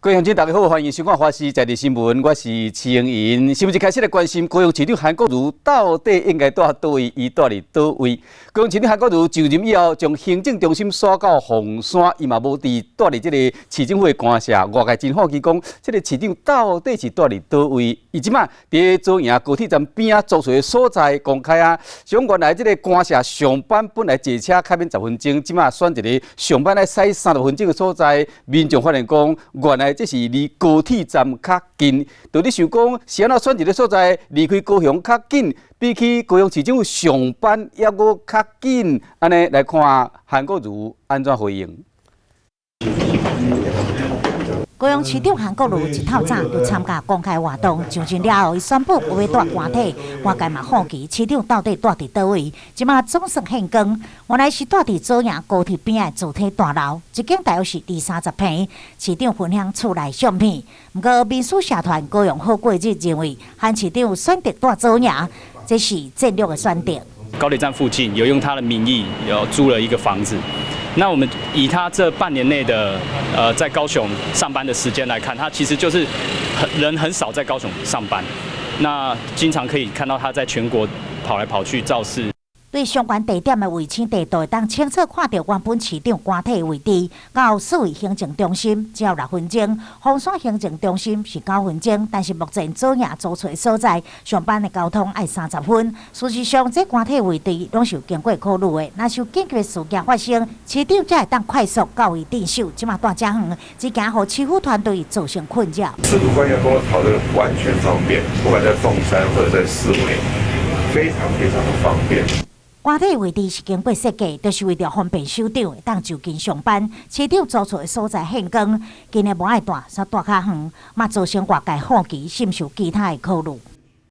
各位鄉親大家好，歡迎收看《華視在地新聞》，我是徐英瑩。新聞一開始來關心高雄市長韓國瑜到底應該蹛佗位，伊蹛佇佗位？高雄市長韓國瑜就任以後，將行政中心徙到鳳山，伊嘛無佇蹛佇這個市政府的官舍。外界真好奇講，這個市長到底是蹛佇佗位？伊這馬佇左營高鐵站邊仔租厝的所在公開啊，像原來這個官舍上班本來坐車較免10分鐘，這馬選一個上班愛駛30分鐘的所在，民眾發現講，原來這是離高鐵站較近。到底想講是按怎選一個所在離開高雄較近，比起高雄市政府上班猶閣較緊，按呢來看韓國瑜按怎回應。高雄市長韓國瑜一透早就參加公開活動，上陣了後，伊宣布無欲蹛官邸，外界嘛好奇市長到底蹛佇佗位，這馬總算現光，原來是蹛佇左營高鐵邊仔造體大樓，一間大約是二三十坪。市長分享厝內相片，毋過民主社團高雄好過日認為，韓市長選擇蹛左營，這是戰略的選擇。高鐵站附近有用他的名義有租了一個房子。那我們以他這半年內的在高雄上班的時間來看，他其實就是很人很少在高雄上班，那經常可以看到他在全國跑來跑去造勢。對相關地點的衛星地圖，會當清楚看著原本市長官邸的位置，到四維行政中心只要6分鐘，鳳山行政中心是9分鐘，但是目前左營租厝的所在，上班的交通愛30分。事實上，這官邸位置攏是有經過考慮的，若是有緊急的事件發生，市長才會當快速到位鎮守。這馬蹛遮遠，只驚予市府團隊造成困擾。市府官員跟我跑得完全方便，不管在鳳山或者在四維，非常非常的方便。官邸位置是經過設計，就是為著方便首長會當就近上班。市長租厝的所在現光，今年無愛蹛，煞蹛較遠，嘛造成外界好奇，是毋是有其他的考慮？